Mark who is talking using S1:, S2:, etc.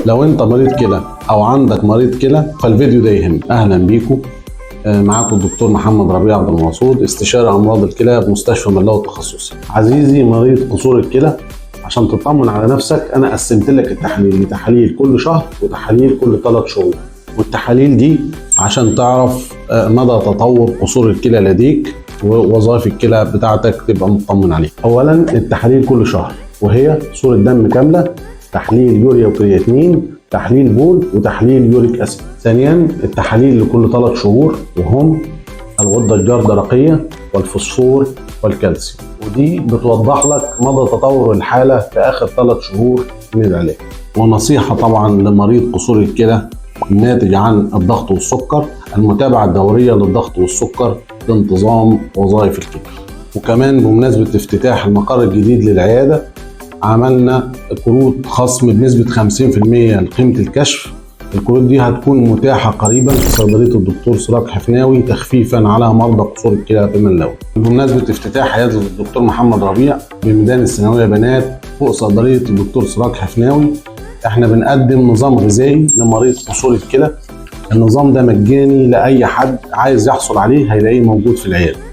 S1: لو انت مريض كلى او عندك مريض كلى فالفيديو ده يهم. اهلا بيكم. معاكم الدكتور محمد ربيع عبد المقصود، استشاري امراض الكلى بمستشفى ملاوي التخصصي. عزيزي مريض قصور الكلى، عشان تطمن على نفسك انا قسمت لك التحاليل لتحاليل كل شهر وتحاليل كل 3 شهور، والتحاليل دي عشان تعرف مدى تطور قصور الكلى لديك ووظائف الكلى بتاعتك تبقى مطمن عليها. اولا التحاليل كل شهر، وهي صورة دم كاملة، تحليل يوريا وكرياتين، تحليل بول، وتحليل uric acid. ثانيا التحاليل لكل 3 شهور، وهم الغدة الجار درقية والفوسفور والكالسيوم، ودي بتوضح لك مدى تطور الحالة في آخر 3 شهور من العلاج. ونصيحة طبعا لمريض قصور الكلى الناتج عن الضغط والسكر، المتابعة الدورية للضغط والسكر لانتظام وظائف الكلى. وكمان بمناسبة افتتاح المقر الجديد للعيادة عملنا كروت خصم بنسبة 50% لقيمة الكشف. الكروت دي هتكون متاحة قريبا في صيدلية الدكتور سراج حفناوي تخفيفا على مرضى قصور الكلى بملاوي. بمناسبة افتتاح عيادة الدكتور محمد ربيع بميدان الثانوية بنات فوق صيدلية الدكتور سراج حفناوي، احنا بنقدم نظام غذائي لمريض قصور الكلى. النظام ده مجاني لأي حد عايز يحصل عليه، هيلاقيه موجود في العيادة.